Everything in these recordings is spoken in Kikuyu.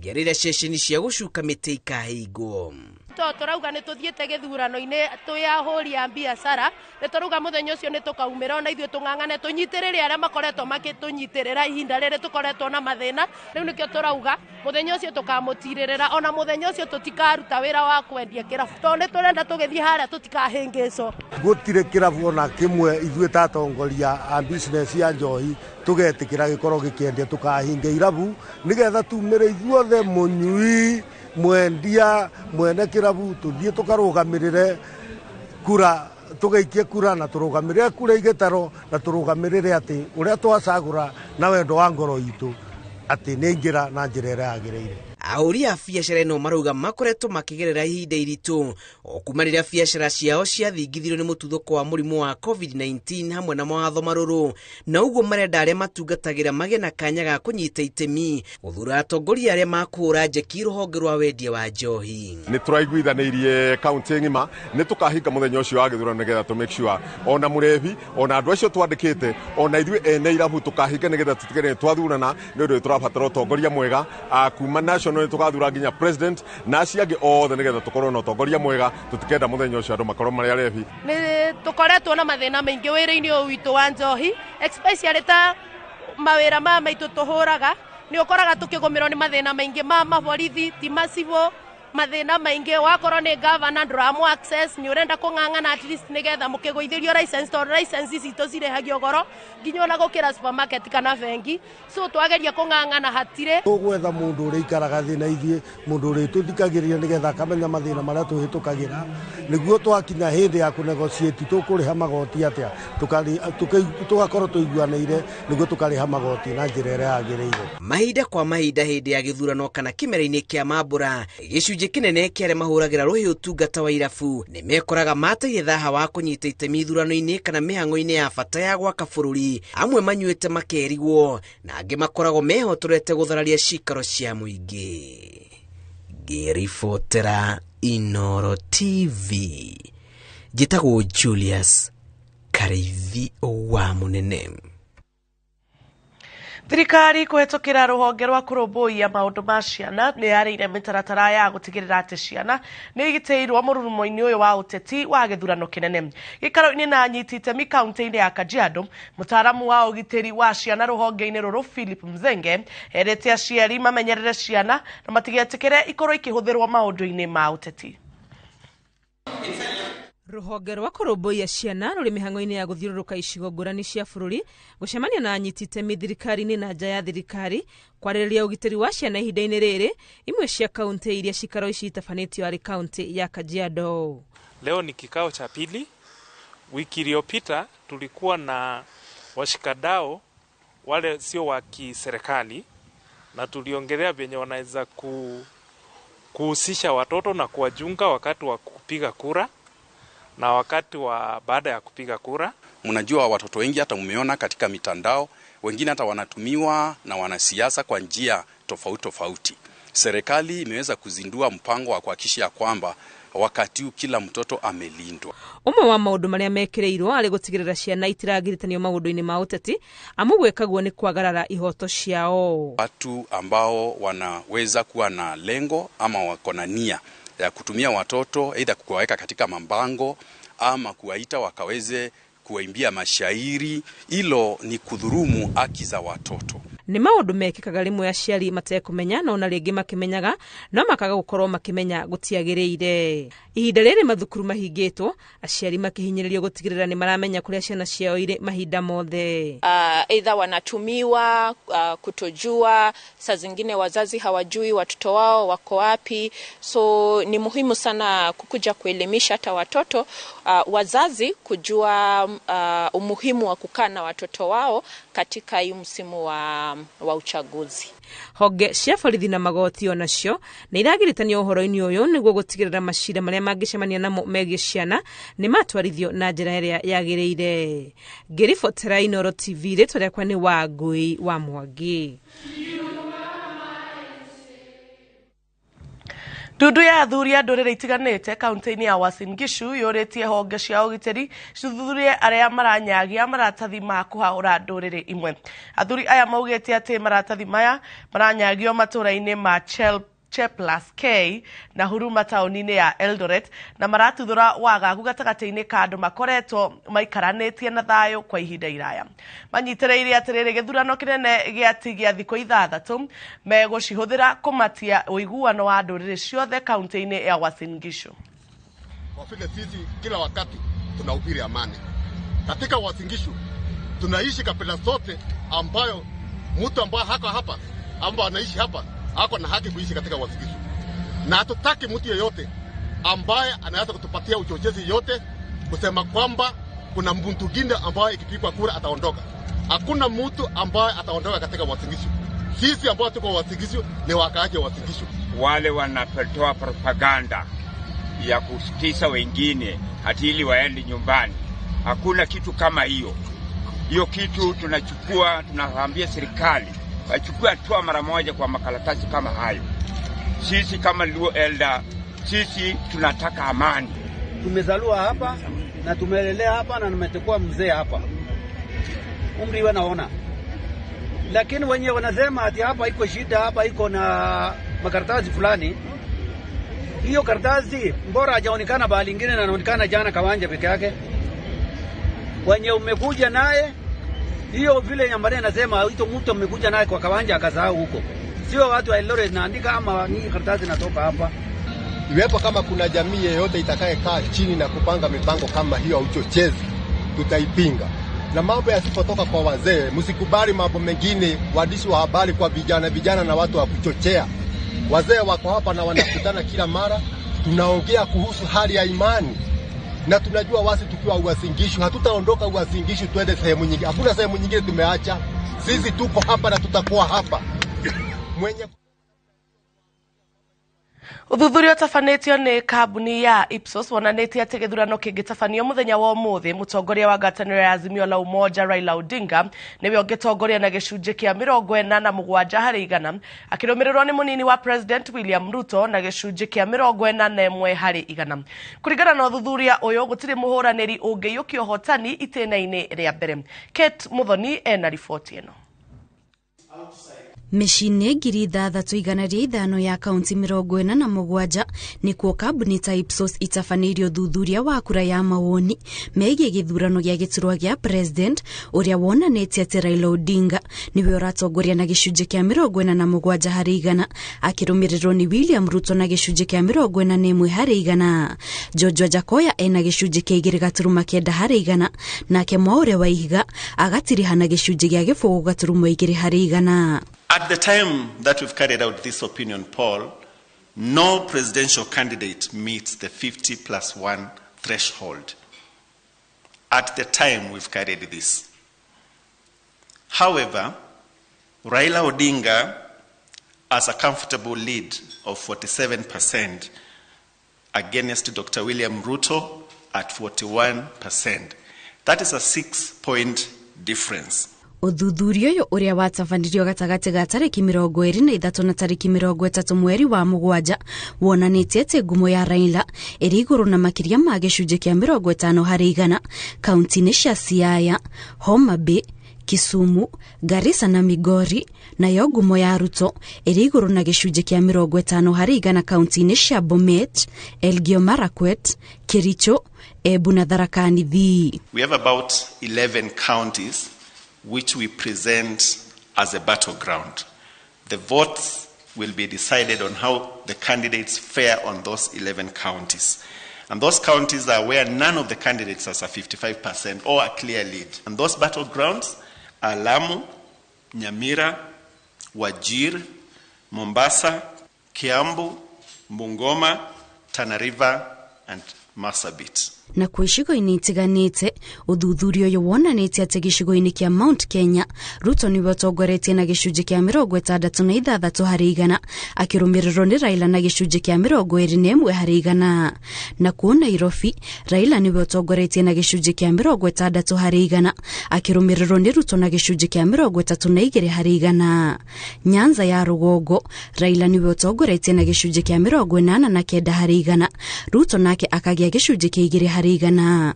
Nginyagia rĩrĩa ceceni cia gũcuka mĩtĩ ikahingwo. To tũrauga nĩ tũthiĩte gĩthurano-inĩ twĩ ahũri a biacara, nĩ tũrauga mũthenya ũcio nĩ tũkaumĩra ona ithuĩ tũng'ang'ane tũnyitĩrĩre arĩa makoretwo makĩtũnyitĩrĩra ihinda rĩrĩ tũkoretwo na mathĩna. Rĩu nĩkĩo tũrauga mũthenya ũcio tũkamũtirĩrĩra, ona mũthenya ũcio tũtikaruta wĩra wa kwendia kĩrabu, tondũ nĩ tũrenda tũgĩthiĩ harĩa tũtikahĩngĩcwo. Gũtirĩ kĩrabu ona kĩmwe ithuĩ ta atongoria a business ya njohi tũgetĩkĩra gĩkorwo gĩkĩendia, tũkahinga irabu nĩgetha tumĩre ithuothe mũnyui, mwendia, mwene kĩrabu, tũthiĩ tũkarũgamĩrĩre kura, tũgaikie kura na tũrũgamĩrĩre kura igĩtarwo na tũrũgamĩrĩre atĩ ũrĩa twacagũra na wendo wa ngoro itũ atĩ nĩ aingĩra na njĩra ĩrĩa yagĩrĩire. Ahũri a biacara ĩno marauga makoretwo makĩgerera ihinda iritũ o kuma rĩrĩa biacara ciao ciathingithirio nĩ mũtuthũko wa mũrimũ wa COVID-19 hamwe na mawatho marũrũ, na ũguo marenda arĩa matungatagĩra magĩe na kanya ga kũnyita itemi gũthura atongoria arĩa makũhũra njeki rũhonge rwa wendia wa njohi. Nĩ tũraiguithanĩirie kaunti ng'ima nĩ tũkahinga mũthenya ũcio wa gĩthurano nĩgetha tũ make sure ona mũrebi ona andũ acio twandĩkĩte ona ithuĩ ene irabu tũkahinga nĩgetha tũtigĩrĩre nĩ twathurana, nĩ ũndũ nĩ tũrabatara ũtongoria mwega kuma national nĩ tũgathura nginya president na acio angĩ othe nĩgetha tũkorwo na ũtongoria mwega, tũtikenda mũthenya ũcio andũ makorwo marĩ arebi. Nĩ tũkoretwo na mathĩna maingĩ wĩra-inĩ ũyũ witũ wa njohi, especially ta mawĩra maya maitũ tũhũraga, nĩ ũkoraga tũkĩgũmĩrwo nĩ mathĩna maingĩ ma maborithi, ti macibũ, mathĩna maingĩ, wakorwo nĩ governor ndũramũ access, nĩ ũrenda kũng'ang'ana at least nĩgetha mũkĩgũithĩrio license, tondũ license citũ cirĩhagio goro nginya ona gũkĩra supermarket kana bengi, so twageria kũng'ang'ana hatirĩ. Tũgwetha mũndũ ũrĩa ikaraga thĩ na ithuĩ, mũndũ ũrĩa tũthikagĩrĩria nĩgetha akamenya mathĩna marĩa tũhĩtũkagĩra, nĩguo twakinya hĩndĩ ya kũnegotiate tũkũrĩha magoti atĩa, tũgakorwo tũiguanĩire nĩguo tũkarĩha magoti na njĩra ĩrĩa yagĩrĩire. Mahinda kwa mahinda hĩndĩ ya gĩthurano kana kĩmera-inĩ kĩa mambũra, gĩcunjĩ kĩnene kĩa arĩa mahũragĩra rũhĩ ũtungata wa irabu nĩ mekoraga mateire thaha wa kũnyita itemi ithurano-inĩ kana mĩhang'o-inĩ ya bata ya gwaka bũrũri, amwe manyuĩte makerigwo na angĩ makoragwo mehotorete gũthararia cikaro cia mũingĩ. Ngĩribotera Inooro TV, njĩtagwo Julius Karĩithi wa Mũnene. Thirikari kũhetũkĩra rũhonge rwa kũrũmbũiya maũndũ ma ciana nĩ yarĩire mĩtaratara ya gũtigĩrĩra atĩ ciana nĩ igitĩirwo mũrurumo-inĩ ũyũ wa ũteti wa gĩthurano kĩnene. Gĩikaro-inĩ na anyiti itemi kaunti-inĩ ya Kajiado, mũtaaramu wa ũgitĩri wa ciana rũhonge-inĩ rũrũ Philip Mzenge erĩte aciari mamenyerere ciana na matigetĩkĩre ikorwo ikĩhũthĩrwo maũndũ-inĩ ma ũteti. Rũhonge rwa kũrũmbũiya ciana rũrĩ mĩhang'o-inĩ ya gũthiũrũrũka icigo ngũrani cia bũrũri gũcemania na anyiti itemi thirikari-inĩ na nja ya thirikari kwarĩrĩria ũgitĩri wa ciana ihinda-inĩ rĩrĩ imwe cia kaunti iria cikaro ici itabanĩtio arĩ kaunti ya Kajiado. Leo ni kikao cha pili. Wiki iliyopita tulikuwa na washikadau wale sio wa kiserikali na tuliongelea venye wanaweza kuhusisha watoto na kuwajunga wakati wa kupiga kura na wakati wa baada ya kupiga kura. Mnajua watoto wengi hata mmeona katika mitandao, wengine hata wanatumiwa na wanasiasa kwa njia tofauti tofauti. Serikali imeweza kuzindua mpango wa kuhakikisha kwamba wakati huu kila mtoto amelindwa. Ũmwe wa maũndũ marĩa mekĩrĩirwo arĩ gũtigĩrĩra ciana itiragirithanio maũndũ-inĩ ma ũteti, amu gwĩkagwo nĩ kwagarara ihoto ciao. Watu ambao wanaweza kuwa na lengo ama wako na nia ya kutumia watoto aidha kuwaweka katika mabango ama kuwaita wakaweze kuwaimbia mashairi, hilo ni kudhurumu haki za watoto. Nĩ maũndũ mekĩkaga rĩmwe aciari matekũmenya na ona rĩngĩ makĩmenyaga no makaga gũkorwo makĩmenya gũtiagĩrĩire. Ihinda rĩrĩ mathukuru mahingĩtwo, aciari makĩhinyĩrĩrio gũtigĩrĩra nĩ maramenya kũrĩa ciana ciao irĩ mahinda mothe. Aidha wanatumiwa kutojua, saa zingine wazazi hawajui watoto wao wako wapi, so ni muhimu sana kukuja kuelimisha hata watoto, wazazi kujua umuhimu wa kukaa na watoto wao katika hii msimu wa uchaguzi. Honge cia borithi na magoti onacio nĩ iragirithanio ũhoro-inĩ ũyũ nĩguo gũtigĩrĩra macira marĩa mangĩcemania namo megiĩ ciana nĩ matwarithio na njĩra ĩrĩa yagĩrĩire. Ngĩribotera Inooro TV, rĩtwa rĩakwa nĩ Wangũi wa Mwangi. Ndundu ya athuri a ndũrĩrĩ itiganĩte kaunti-inĩ ya Uasin Gishu yũrĩtie honge cia ũgitĩri cithuthurie arĩa maranyagia maratathi ma kũhahũra ndũrĩrĩ imwe. Athuri aya maugĩte atĩ maratathi maya maranyagio matũũra-inĩ ma Cheplas K na Huruma taũni-inĩ ya Eldoret na maratuthũra wagagu gatagatĩ-inĩ ka andũ makoretwo maikaranĩtie na thayũ kwa ihinda iraya. Manyitĩrĩire atĩrĩrĩ gĩthurano kĩnene gĩatigia thikũ 6 megũcihũthĩra kũmatia ũiguano wa ndũrĩrĩ ciothe kaunti-inĩ ya Uasin Gishu. Kwa vile sisi kila wakati tunahubiri amani katika Uasin Gishu, tunaishi kabila zote ambayo mtu ambaye hako hapa ambaye anaishi hapa ako na haki kuishi katika Uasin Gishu, na hatutaki mtu yeyote ambaye anaweza kutupatia uchochezi yote kusema kwamba kuna mtu mwingine ambaye ikipigwa kura ataondoka. Hakuna mtu ambaye ataondoka katika Uasin Gishu. Sisi ambao tuko Uasin Gishu ni wakaaji wa Uasin Gishu. Wale wanatoa propaganda ya kutisa wengine hati ili waende nyumbani, hakuna kitu kama hiyo. Hiyo kitu tunachukua, tunaambia serikali wachukue hatua mara moja kwa makaratasi kama hayo. Sisi kama Luo Elder, sisi tunataka amani. Tumezaliwa hapa na tumelelea hapa na nimekuwa mzee hapa, umri wanaona, lakini wenyewe wanasema ati hapa iko shida, hapa iko na makaratasi fulani. Hiyo karatasi mbora hajaonekana bahali nyingine na anaonekana jana Kawanja peke yake. Wenye umekuja naye hiyo vile Nyambane anasema hiyo mtu amekuja naye kwa Kawanja akasahau huko. Sio watu wa Eldoret naandika ama ni karatasi natoka hapa. Iwepo kama kuna jamii yeyote itakayekaa chini na kupanga mipango kama hiyo ya uchochezi, tutaipinga. Na mambo yasipotoka kwa wazee, msikubali mambo mengine, waandishi wa habari kwa vijana na watu wa kuchochea. Wazee wako hapa na wanakutana kila mara, tunaongea kuhusu hali ya imani. Na tunajua wasi tukiwa Uasin Gishu, hatutaondoka Uasin Gishu tuende sehemu nyingine. Hakuna sehemu nyingine tumeacha. Sisi tuko hapa na tutakuwa hapa. Mwenye Ũthuthuria ũtabanĩtio nĩ kambuni ya Ipsos wonanĩtie atĩ gĩthurano kĩngĩtabanio mũthenya wa ũmũthĩ, mũtongoria wa ngwatanĩro ya Azimio la Umoja Raila Odinga nĩwe ũngĩtongoria na gĩcunjĩ kĩa 47 harĩ igana, akĩrũmĩrĩrwo nĩ mũnini wa President William Ruto na gĩcunjĩ kĩa 41 harĩ igana. Kũringana na ũthuthuria ũyũ, gũtirĩ mũhũranĩri ũngĩiyũkia ũhotani itĩna-inĩ rĩa mbere. Kate Muthoni ena riboti ĩno. Mĩciĩ-inĩ 6,105 ya kaunti 47 nĩkuo kambuni ta Ipsos itabanĩirie ũthuthuria wa kura ya mawoni megiĩ gĩthurano gĩa gĩturwa gĩa president ũrĩa wonanĩtie atĩ Raila Odinga nĩwe ũratongoria na gĩcunjĩ kĩa 47 harĩ igana, akĩrũmĩrĩrwo nĩ William Ruto na gĩcunjĩ kĩa 41 harĩ igana. George Wajackoyah ena gĩcunjĩ kĩa 2.9 harĩ igana, nake Mwaure Waihiga agatiriha na gĩcunjĩ gĩa 0.2 harĩ igana. At the time that we've carried out this opinion poll, no presidential candidate meets the 50+1 threshold. At the time we've carried this. However, Raila Odinga has a comfortable lead of 47% against Dr. William Ruto at 41%. That is a 6-point difference. Ũthuthuria ũyũ ũrĩa watabanirio gatagatĩ ga tarĩki 23 na tarĩki 30 mweri wa 7 wonanĩtie atĩ ngumo ya Raila ĩrĩ igũrũ na makĩria ma gĩcunjĩ kĩa 50 harĩ igana kaunti-inĩ cia Siaya, Homa Bay, Kisumu, Garissa na Migori, nayo ngumo ya Ruto ĩrĩ igũrũ na gĩcunjĩ kĩa 50 harĩ igana kaunti-inĩ cia Bomet, Elgeyo Marakwet, Kericho, Embu na Tharaka Nithi. We have about 11 counties which we present as a battleground. The votes will be decided on how the candidates fare on those 11 counties. And those counties are where none of the candidates has a 55% or a clear lead. And those battlegrounds are Lamu, Nyamira, Wajir, Mombasa, Kiambu, Bungoma, Tana River, and Marsabit. Na kwĩ icigo-inĩ itiganĩte, ũthuthuria ũyũ wonanĩtie atĩ gĩcigo-inĩ kĩa Mount Kenya, Ruto nĩwe ũtongoretie na gĩcunjĩ kĩa 66%, akĩrũmĩrĩrwo nĩ Raila na gĩcunjĩ kĩa 21%. Nakuo Nairobi, Raila nĩwe ũtongoretie na gĩcunjĩ kĩa 60%, akĩrũmĩrĩrwo nĩ Ruto na gĩcunjĩ kĩa 32%. Nyanza ya rũgongo, Raila nĩwe ũtongoretie na gĩcunjĩ kĩa 89%, Ruto nake akagĩa gĩcunjĩ kĩa 2%.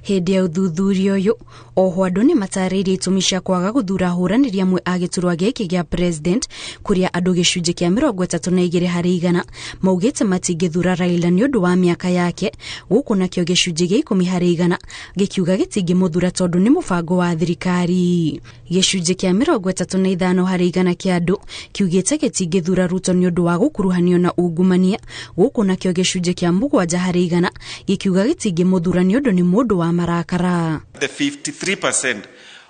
Hĩndĩ ya ũthuthuria ũyũ, oho andũ nĩ matarĩirie itũmi cia kwaga gũthura ahũranĩri amwe a gĩturwa gĩkĩ gĩa president, kũrĩa andũ gĩcunjĩ kĩa 32% maugĩte matingĩthura Raila nĩ ũndũ wa mĩaka yake, gũkũ nakĩo gĩcunjĩ gĩa 10% gĩkiuga gĩtingĩmũthura tondũ nĩ mũbango wa thirikari. Gĩcunjĩ kĩa 35% kĩa andũ kiugĩte gĩtingĩthura Ruto nĩ ũndũ wa gũkuruhanio na ungumania, gũkũ nakĩo gĩcunjĩ kĩa 7% gĩkiuga gĩtingĩmũthura nĩ ũndũ nĩ mũndũ wa marakara. The 53%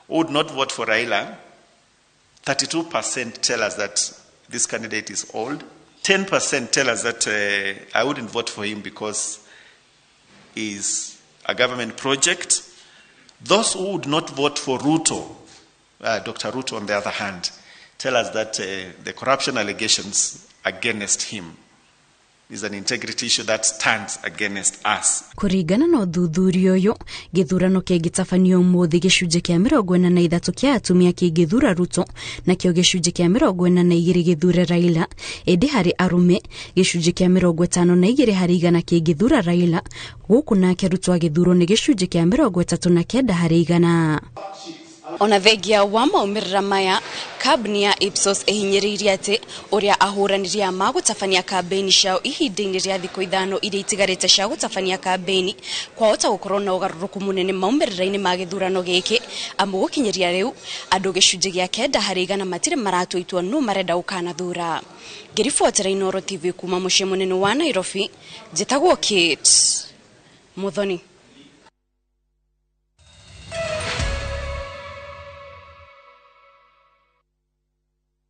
who would not vote for Raila, 32% tell us that this candidate is old. 10% tell us that I wouldn't vote for him because he's a government project. Those who would not vote for Ruto, Dr. Ruto on the other hand, tell us that the corruption allegations against him is an integrity issue that stands against us. Kũringana na ũthuthuria ũyũ, gĩthurano kĩngĩtabanio ũmũthĩ, gĩcunjĩ kĩa 43 kĩa atumia kĩngĩthura Ruto, nakĩo gĩcunjĩ kĩa 42 gĩthure Raila. Ĩndĩ harĩ arũme, gĩcunjĩ kĩa 52% kĩngĩthura Raila, gũkũ nake Ruto agĩthurwo nĩ gĩcunjĩ kĩa 39%. Ona thengia wa maumĩrĩra maya, kambuni ya Ipsos ĩhinyĩrĩirie atĩ ũrĩa ahũranĩri a magũtabania kambĩini ciao ihinda-inĩ rĩa thikũ 5 iria itigarĩte cia gũtabania kambĩini kwahota gũkorwo na ũgarũrũku mũnene maumĩrĩra-inĩ ma gĩthurano gĩkĩ, amu gũkinyĩria rĩu andũ gĩcunjĩ gĩa 9% matirĩ maratua itua nũ marenda gũkanathura. Ngĩribotera Inooro TV kuma mũciĩ mũnene wa Nairobi, njĩtagwo Kate Muthoni.